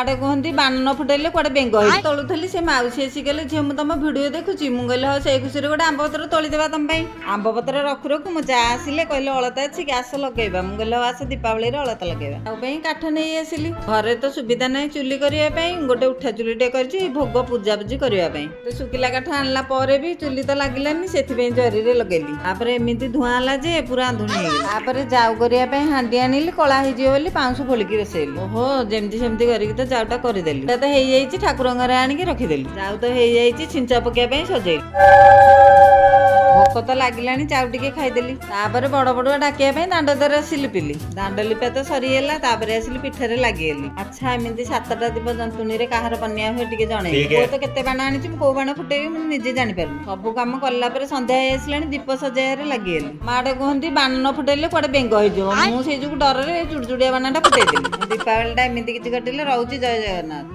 ଆଡେ କୁହନ୍ତି ବାଣ ନ ଫୁଟେଇଲେ କୁଆଡେ ବେଙ୍ଗ ହେଇ ତୋଳୁଥିଲି। ସେ ମାଉସୀ ଆସି କହିଲେ, "ଝିଅ, ମୁଁ ତମ ଭିଡିଓ ଦେଖୁଛି।" ମୁଁ କହିଲି, "ହଉ, ସେଇ ଖୁସିରେ ଗୋଟେ ଆମ୍ବ ପତ୍ର ତୋଳିଦେବା ତମ ପାଇଁ।" ଆମ୍ବ ପତ୍ର ରଖୁ ରଖୁ ମୋ ଯା ଆସିଲେ, କହିଲେ, "ଅଳତା ଅଛି କି? ଆସ ଲଗେଇବା।" ମୁଁ କହିଲି, "ହଉ ଆସ, ଦୀପାବଳିରେ ଅଳତା ଲଗେଇବା।" ଆଉ ପାଇଁ କାଠ ନେଇ ଆସିଲି। ଘରେ ତ ସୁବିଧା ନାହିଁ ଚୁଲି କରିବା ପାଇଁ, ଗୋଟେ ଉଠା ଚୁଲିଟେ କରିଛି ଭୋଗ ପୂଜାପୂଜି କରିବା ପାଇଁ। ତ ଶୁଖିଲା କାଠ ଆଣିଲା ପରେ ବି ଚୁଲି ତ ଲାଗିଲାନି, ସେଥିପାଇଁ ଜରିରେ ଲଗେଇଲି। ତାପରେ ଏମିତି ଧୂଆଁ ହେଲା ଯେ ପୁରା ଆନ୍ଧୁଣି ହେଇଗଲା। ତାପରେ ଜାଉ କରିବା ପାଇଁ ହାଣ୍ଡି ଆଣିଲି, କଳା ହେଇଯିବ ବୋଲି ପାଉଁଶ ଖୋଳିକି ବସେଇଲି। ଓହୋ, ଯେମିତି ସେମିତି କରିକି ତ ଜାଉଟା କରିଦେଲି। ତ ହେଇଯାଇଛି, ଠାକୁରଙ୍କ ଘରେ ଆଣିକି ରଖିଦେଲି। ଜାଉ ତ ହେଇଯାଇଛି, ଛିଞ୍ଚା ପକେଇବା ପାଇଁ ସଜେଇଲି। ଭୋକ ତ ଲାଗିଲାଣି, ଚାଉ ଟିକେ ଖାଇଦେଲି। ତାପରେ ବଡ ବଡୁଆ ଡାକିବା ପାଇଁ ଦାଣ୍ଡ ଦ୍ୱାର ଆସି ଲିପିଲି। ଦାଣ୍ଡ ଲିପା ତ ସରିଗଲା, ତାପରେ ଆସିଲି ପିଠାରେ ଲାଗିଗଲି। ଆଚ୍ଛା, ଏମିତି 7ଟା ଦୀପ ଜନ୍ତୁଣୀରେ କାହାର ବନିଆ ହୁଏ ଟିକେ ଜଣେଇ। ପୁଅ ତ କେତେ ବାଣ ଆଣିଛି, ମୁଁ କୋଉ ବାଣ ଫୁଟେଇବି ମୁଁ ନିଜେ ଜାଣିପାରୁନି। ସବୁ କାମ କଲା ପରେ ସନ୍ଧ୍ୟା ହେଇ ଆସିଲାଣି, ଦୀପ ସଜେଇବାରେ ଲାଗିଗଲି। ମାଆଟେ କୁହନ୍ତି ବାଣ ନ ଫୁଟେଇଲେ କୁଆଡେ ବେଙ୍ଗ ହେଇଯିବ, ମୁଁ ସେଇ ଯୋଗୁ ଡରରେ ଚୁଡ଼ଚୁଡ଼ିଆ ବାଣଟା ଫୁଟେଇଦେଲି। ଦୀପାବଳିଟା ଏମିତି କିଛି କଟିଲେ। ରହୁଛି, ଜୟ ଜଗନ୍ନାଥ।